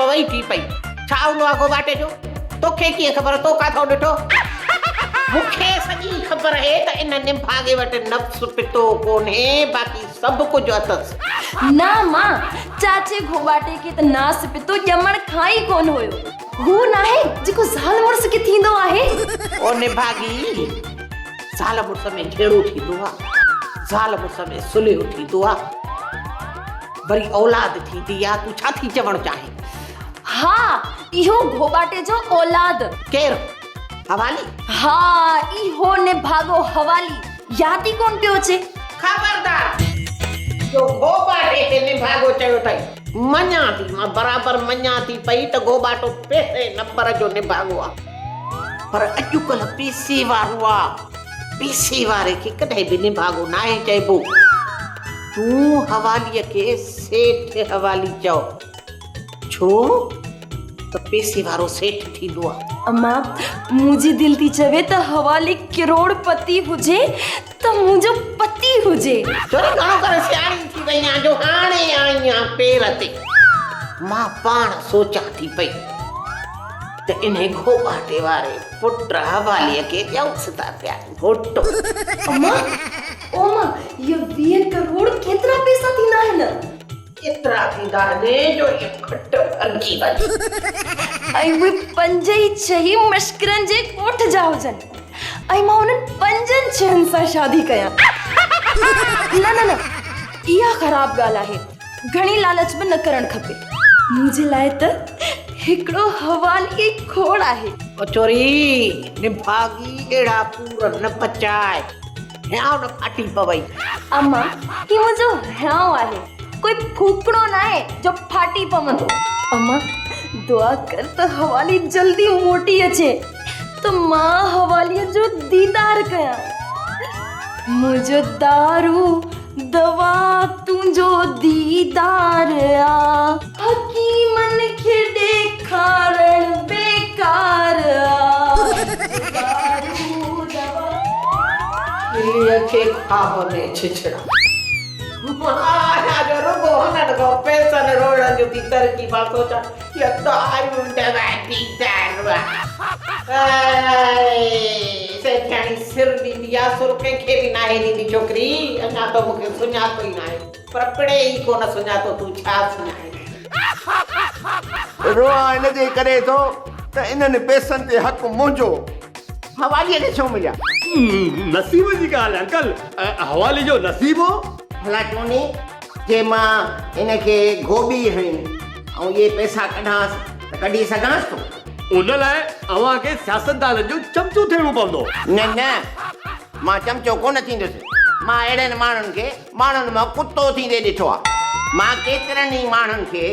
وئي ٿي پئي. ڇا هوندو آ گهوٻاٽي جو؟ توکي ڪيئن خبر؟ تو ڪاٿئون ڏٺو؟ مون کي سڄي خبر اهي ته ان نڀاڳي وٽ نفس پتو ڪونهي، باقي سڀ ڪجهه اٿس. نه مان، چاچي گهوٻاٽي کي ته ناس پتو ڄمڻ کان ئي ڪونه هيو. هو ناهي جيڪو زال مڙس کي ٿيندو آهي. او نڀاڳي، زال مڙس ۾ جهيڙو ٿيندو آ، زال مڙس ۾ صلح ٿيندو آ، وري اولاد ٿيندي آ، تون ڇا ٿي چوڻ چاهين؟ ها، اهو گهوٻاٽي جو اولاد. ڪير؟ حوالي؟ ها، اهو نڀاڳو حوالي، ياد ئي ڪونه پيو اچي. خبردار! جو گهوٻاٽي کي نڀاڳو چيو اٿئي. مڃان ٿي، مان برابر مڃان ٿي پئي ته گهوٻاٽو پهرين نمبر جو نڀاڳو آ. پر اڄڪلهه پيسي وارو آ. پيسي واري کي ڪڏهن به نڀاڳو ناهي چئبو. تون حواليء کي سيٺ حوالي چئو. ڇو ته پيسي وارو سيٺ ٿيندو آ. اما، منهنجي دل ٿي چوي ته حوالي ڪروڙ پتي هجي ته منهنجو پتي هجي. ڇوري گهڻو ڪري سياڻي ٿي وئي آن جو هاڻي آئي آن پير تي. مان پاڻ سوچان ٿي پئي ته انهي گهوٻاٽي واري پٽ حواليء کي ڏيونس ٿا پيا گهوٽو. اما، او اما، اهي 20 ڪروڙ ڪيترا پيسا ٿيندا آهن؟ ايترا ٿيندا آهن جو اها کٽ ڀرجي وڃي. ۽ اهي پنج ئي ڇهه ئي مشڪرن جي ڳوٺ جا هجن ۽ مان انهن پنجن ڇهن سان شادي ڪيان. نه نه نه اها خراب ڳالهه آهي. گهڻي لالچ به نه ڪرڻ کپي. منهنجي لاء ته هڪڙو حوالي ئي کوڙ آهي. او چوري نڀاڳي اهڙا پور نه پچاء. هيانء نه ڦاٽي پوئي. اما، هي منهنجو هيانء آهي، ڪوئي ڦوڪڻو ناهي جو ڦاٽي پوندو. اما، دعا ڪر ته حوالي جلدي موٽي اچي ته مان حواليء جو ديدار ڪيان. منهنجو دارو دوا تنهنجو ديدار آ. حڪيمن کي ڏيکارڻ بيڪار آ. دارو دوا. ٻليء کي خواب ۾ ڇڇڙا. مان آهيان جو رڳو هنن کان پئسن روڙڻ جون ٿي ترڪيبان سوچان. اها دارو دوا ديدار آ. اي سيٺياڻي سر ڏيندي آ، سر ڪنهن کي به ناهي ڏيندي ڇوڪري. اڃا تو مون کي سڃاتو ئي ناهي. پر پڻهين ئي ڪونه سڃاتو تون ڇا سڃاڻين. روئان ان جي ڪري ٿو ته انهن پئسن تي حق منهنجو. حواليء کي ڇو مليا؟ نصيب جي ڳالهه انڪل، حوالي جو نصيب هو. ڀلا ٽوني، جي مان هن کي گهوٻي هڻي ۽ اهي پئسا ڪڍانس ته ڪڍي سگهانس ٿو؟ ان لاء اوهان کي سياستدانن جو چمچو ٿيڻو پوندو. نه نه، مان چمچو ڪونه ٿيندس. مان اهڙن ماڻهن کي ماڻهن مان ڪتو ٿيندي ڏٺو آ. مان ڪيترن ئي ماڻهن کي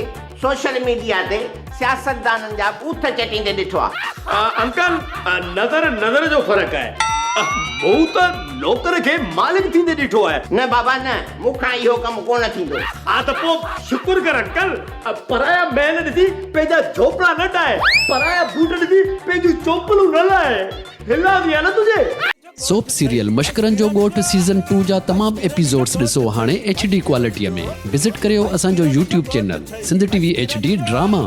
سوشل ميڊيا تي سياستدانن جا ٻوٿ چٽيندي ڏٺو آ. انڪل نظر نظر جو فرق آهي. مون ته نوڪر کي مالڪ ٿيندي ڏٺو آهي. نه بابا نه، مون کان اهو ڪم ڪونه ٿيندو. ها ته پوء شڪر ڪر انڪل، پرايا محل ڏسي پنهنجا جهوپڙا نه ڊاهه، پرايا بوٽ ڏسي پنهنجون چوپلون نه لاهه. هلان ٿي ها نه تنهنجي. سوپ سيريل مشڪرن جو ڳوٺ سيزن ٽو جا تمام ايپيسوڊس ڏسو هاڻي ايڇ ڊي ڪوالٽي ۾ وزٽ ڪريو اسان جو YouTube channel Sindh T V H D drama.